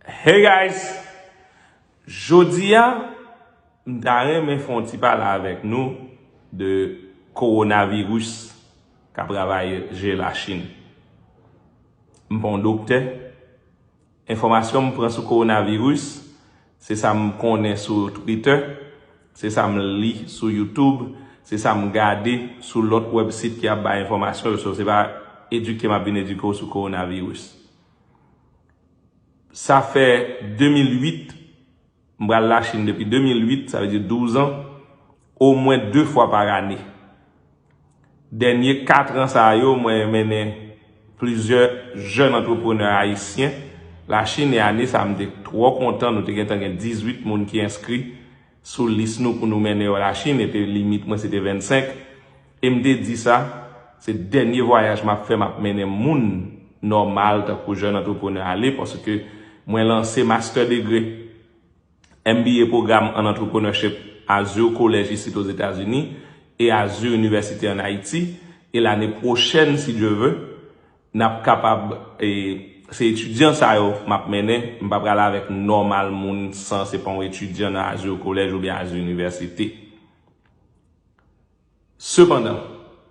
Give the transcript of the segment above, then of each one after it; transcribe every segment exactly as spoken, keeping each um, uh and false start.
Hey guys! Jodi a, m ta renmen fè yon ti pale avèk nou de kowonaviris k ap ravaje Lachin. M pa yon doktè. Enfòmasyon m pran sou kowonaviris, se sa m konnen sou Twitter, se sa m li sou YouTube, se sa m gade sou lòt wèbsit ki ap bay enfòmasyon yo. So, se pa edike m ap vin edike w sou kowonaviris. Sa fè de mil uit, m pral Lachin depi de mil uit, sa vle di douz an, omwen de fwa pa ane. Dènye kat an sa yo, mwen mennen plizyè jèn antreprenè ayisyen Lachin, e ane sa a, m te twò kontan, nou te gentan gen dizuit moun ki enskri sou lis nou pou nou mennen yo Lachin, e te limit mwen se te vennsenk. E m te di sa, se dènye vwayaj m ap fè, m ap mennen moun nòmal tankou jèn antreprenè ale, paske mwen lanse master degree, M B A pwogram an entrepreneurship Azur College isit Ozetazini e Azur University an Ayiti. E lane pwochèn, si Dye ve, n ap kapab, e, se etidyan sa yo m ap mennen, m pa pral avèk nòmal moun san se pa yon etidyan nan Azur College oubyen Azur University. Sepandan,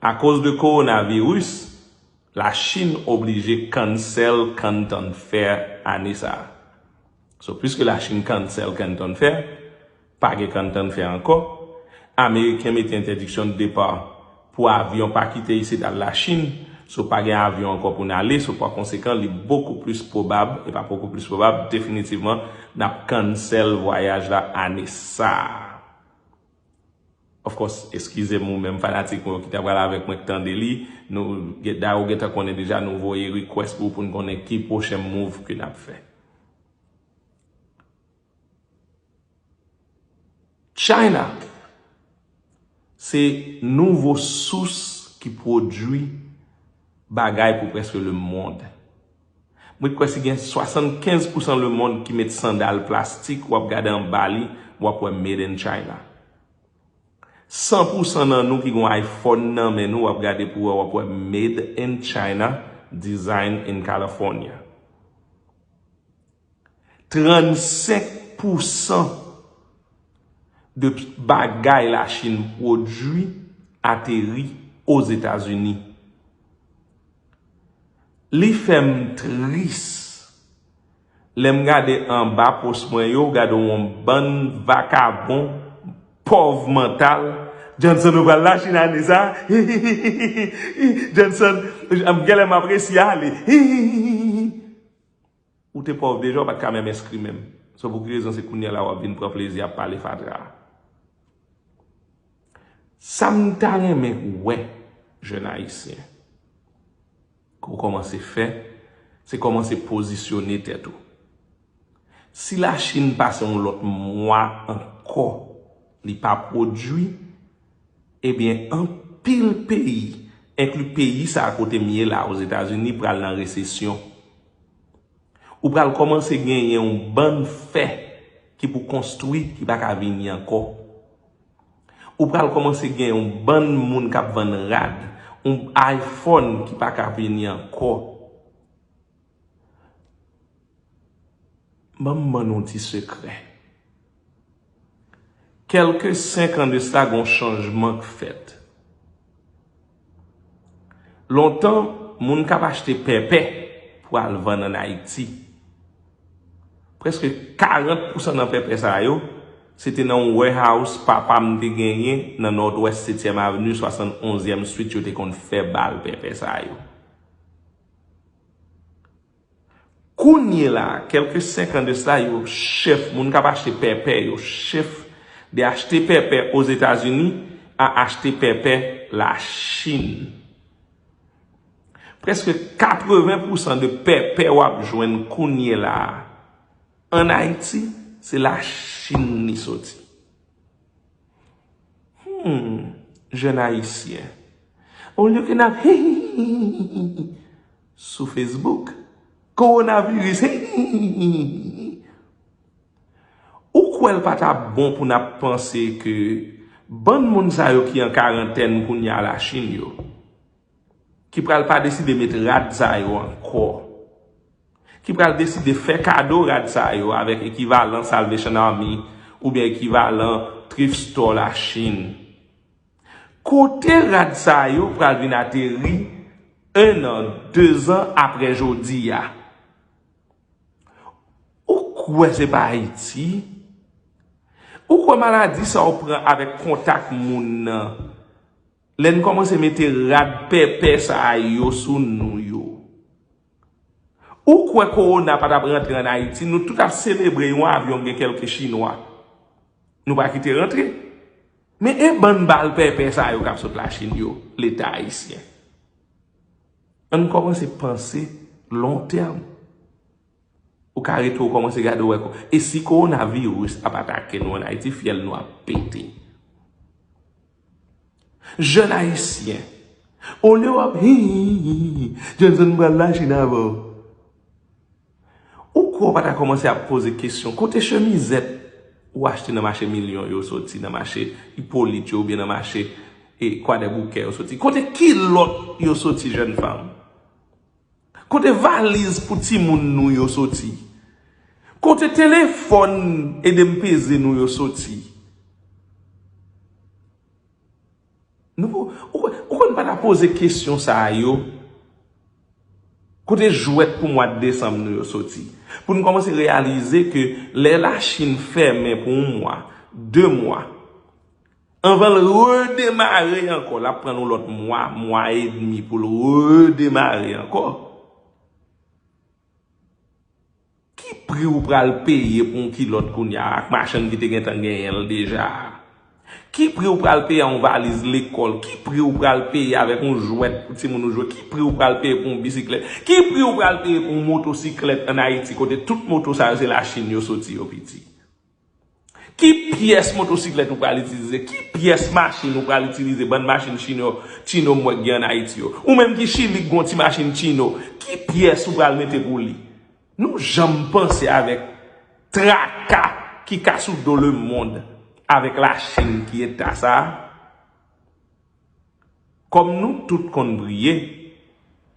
akoz de kowonaviris, Lachin oblije cancel Canton Fair ane sa a. So, piske Lachin cancel Canton Fair, pa gen Canton Fair ankò, Ameriken mete entèdiksyon de depa pou avyon pa kite isit al Lachin, so pa gen avyon ankò pou n ale, so pa konsekan, li bokou plis pwobab, e pa bokou plis pwobab, definitivman, n ap cancel vwayaj la ane sa a. Of course, eskize m ou menm fanatik mwen yo ki ta pral avèk mwen k tande li. Nou, gen, dayè ou gentan konnen deja, nou voye request pou, pou n konnen ki pwochen move ke n ap fè. China, se nouvo sous ki pwodui bagay pou prèske lemonn. Mwen kwè si gen swasannkenz pousan lemonn ki met sandal plastik, w ap gade anba li, w ap wè Made in China. San pousan nan nou ki gon iPhone nan men nou, w ap gade pou wè, w ap wè Made in China, Design in California. Trannsenk pousan de bagay Lachin pwodui ateri Ozetazini. Li fè m tris lè m gade anba pòs mwen yo, gade yon bann vakabon, pòv mantal. Johnson, ou pral Lachin ane sa a? Johnson, m genlè m ap resi ale. Ou te pòv deja, ou pa t ka menm enskri menm. Se pou ki rezon se kounye a la w ap vin pran plezi ap pale fatra a? Sa m ta renmen wè, jèn ayisyen, ke w kòmanse fè, se kòmanse pozisyone tèt ou. Si Lachin pase yon lòt mwa ankò, li pa pwodui, ebyen, anpil peyi, enkli peyi sa a kote m ye la, Ozetazini, pral nan resesyon. Ou pral kòmanse genyen yon bann fè ki pou konstwi ki pa ka vini ankò. Ou pral kòmanse gen yon bann moun k ap vann rad, yon iPhone ki pa ka vini ankò. Ban m ban nou yon ti sekrè. Kèlke senk an de sa, gon chanjman k fèt. Lontan, moun k ap achte pèpè pou al vann ann Ayiti. Prèske karant pousan nan pèpè sa yo, se te nan yon warehouse papa m te genyen nan Nòdwès, setyèm Avni, swasannonzyèm Street, yo te konn fè bal pèpè sa yo. Kounye la, kèlke senk an de sa, yo chèf, moun k ap achte pèpè, yo chèf de achte pèpè Ozetazini a achte pèpè Lachin. Prèske katreven pousan de pèpè w ap jwenn kounye la a ann Ayiti, se Lachin li soti. Hmm, jèn ayisyen. Olye ke n ap sou Facebook, kowonaviris, ou kwè l pa t ap bon pou n ap panse ke bann moun sa yo ki an karantèn kounye a Lachin yo, ki pral pa deside met rad sa yo ankò, ki pral deside fè kado rad sa yo avèk ekivalan Salvation Army oubyen ekivalan Thrift Store Lachin. Kote rad sa yo pral vin ateri en an, dezan apre jodi a? Ou kwè se pa Ayiti? Ou kwè maladi sa w pran avèk kontak moun nan? Lè n kòmanse mete rad pèpè sa yo sou nou yo. Ou kwè kowona pa t ap rantre ann Ayiti, nou tout ap selebre yon avyon gen kèlke chinwa. Nou pa kite rantre. Men e bann bal pèpè sa yo k ap sot Lachin yo, Leta ayisyen. Ann kòmanse panse lontèm. Ou ka rete, ou kòmanse gade, ou wè ko-, e si kowonaviris ap atake nou ann Ayiti, fyèl nou ap pete. Jèn ayisyen, olye w ap hi, hi, hi, hi, Johnson pral Lachin avè w. Ou kwè w pa ta kòmanse ap poze kesyon, kote chemizèt ou achte nan mache Milyon yo soti, nan mache Ipolit yo, oubyen nan mache, e, Kwadèboukè yo soti? Kote kilòt yo soti, jèn fanm? Kote valiz pou timoun nou yo soti? Kote telefòn ede m peze nou yo soti? Nou, ou, ou konn pa ta poze kesyon sa yo? Kote jwèt pou mwa desanm nou yo soti? Pou n kòmanse reyalize ke lè Lachin fèmen pou yon mwa, de mwa, anvan l redemare ankò, l ap pran nou lòt mwa, mwa edmi pou l redemare ankò. Ki pri ou pral peye pou yon kilòt kounye a ak machann ki te gentan genyen l deja a? Ki pri ou pral peye a yon valiz lekòl? Ki pri ou pral peye avèk yon jwèt pou timoun ou jwe? Ki pri ou pral peye pou yon bisiklèt? Ki pri ou pral peye pou yon motosiklèt ann Ayiti, kote tout moto sa yo se Lachin yo soti yo, piti? Ki pyès motosiklèt ou pral itilize? Ki pyès machin ou pral itilize? Bann machin chino, chino m wè k gen ann Ayiti yo. Ou menm ki Chili k gon ti machin chino, ki pyès ou pral mete pou li? Nou janm panse avèk traka ki ka sou do lemonn avèk Lachin ki eta sa a? Kòm nou tout konn priye,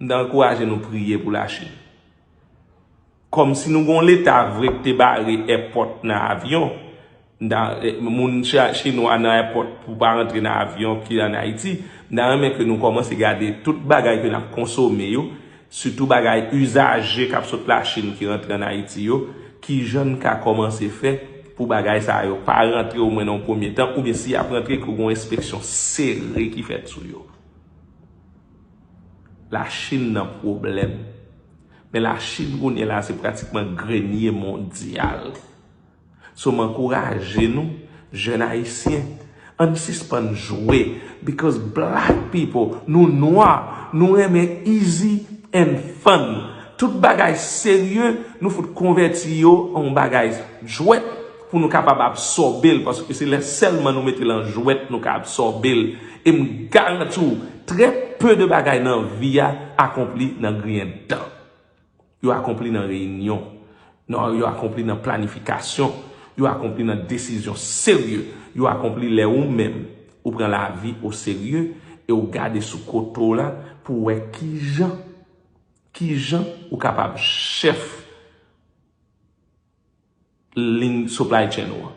m ta ankouraje nou priye pou Lachin. Kòm si nou gon Leta vre k te bare èpòt nan avyon, m ta, eh, moun cha-, chinwa nan èpòt pou pa rantre nan avyon ki ann Ayiti, m ta renmen ke nou kòmanse gade tout bagay ke n ap konsome yo, sitou bagay izaje k ap sot Lachin ki rantre ann Ayiti yo, kijan n ka kòmanse fè pou bagay sa yo pa rantre omwen nan yon premye tan, oubyen si y ap rantre, ke gon enspeksyon sere ki fèt sou yo. Lachin nan pwoblèm. Men Lachin kounye la se pratikman grenye mondyal. So, m ankouraje nou, jèn ayisyen, ann sispann jwe, because black people, nou nwa, nou renmen easy and fun. Tout bagay serye, nou fout konvèti yo an yon bagay jwèt pou nou kapab absòbe l, paske se lè sèlman nou mete l an jwèt nou ka absòbe l. E m garanti w, trè pe de bagay nan vi a akonpli nan griyen dan. Yo akonpli nan reyinyon. Non, yo akonpli nan planifikasyon. Yo akonpli nan desizyon serye. Yo akonpli lè ou menm, ou pran lavi o serye e ou gade sou kote w la pou w wè kijan, kijan ou kapab chèf liy supply chain ou an.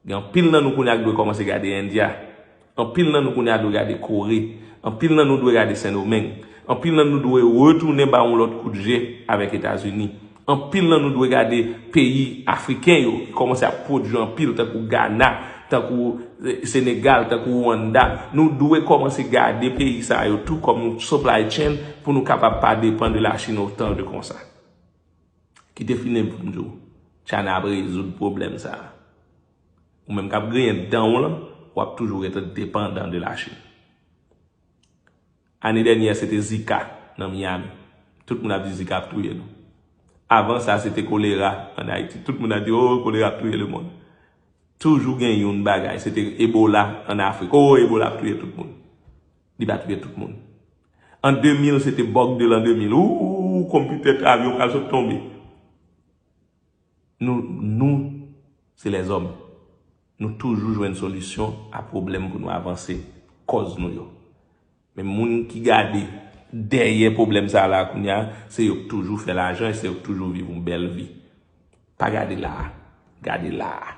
Gen anpil nan nou kounye a k dwe kòmanse gade Endya. Anpil nan nou kounye a dwe gade Kore. Anpil nan nou dwe gade Sendomeng. Anpil nan nou dwe retounen ba yon lòt kout je avèk Etazini. Anpil nan nou dwe gade peyi afriken yo ki kòmanse ap pwodui anpil, tankou Gana, tankou, eh, Senegal, tankou Rwanda. Nou dwe kòmanse gade peyi sa yo tou kòm yon supply chain pou nou kapab pa depann de Lachin otan de konsa. Kite fini pou m di w, China ap rezoud pwoblèm sa a. Ou menm k ap griyen dan w lan, w ap toujou rete depandan de Lachin. Ane dènyè, se te Zika nan Miami. Tout moun ap di Zika ap touye nou. Avan sa, se te kolera ann Ayiti. Tout moun ap di, "Oh, kolera ap touye lemonn." Toujou gen youn bagay. Se te Ebola ann Afrik. "Oh, Ebola ap touye tout moun." Li pa touye tout moun. An de mil, se te bug de l'an de mil. Ou, konpitè, avyon pral sot tonbe. Nou, nou, se lèzòm. Nou toujou jwenn solisyon a pwoblèm pou nou avanse kòz nou yo. Men moun ki gade dèyè pwoblèm sa la kounye a, se yo k toujou fè lajan, se yo k toujou viv yon bèl vi. Pa gade la a. Gade la a.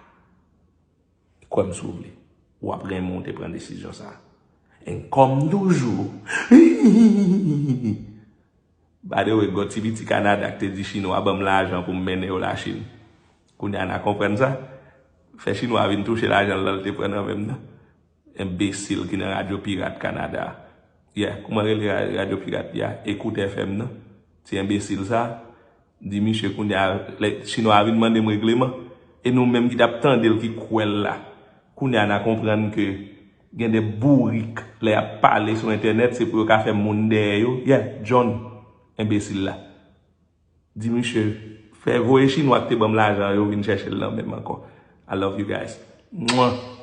Kwè m si w vle. W ap renmen w te pran desizyon sa a. And kòm toujou. By the way, gon ti piti Kanada k te di Chinwa ban m lajan pou m mennen yo Lachin. Kounye a n a konprann sa. Fè Chinwa vin touche lajan l lan l te pran nan men m nan. Enbesil ki nan Radyo Pirat Kanada. Yeah, kouman rele ra- Radyo Pirat ya? Écoute F M nan. Ti enbesil sa. Di misye kounye a, lè Chinwa vin mande m regleman. E nou menm ki t ap tande l ki kwè l la. Kounye a n a konprann ke gen de bourik lè y ap pale sou entènèt, se pou yo ka fè moun dèyè yo. Yeah, John, enbesil la. Di misye, fè voye Chinwa ki te ban m lajan yo vin chèche l nan men m ankò. I love you guys. Mwen.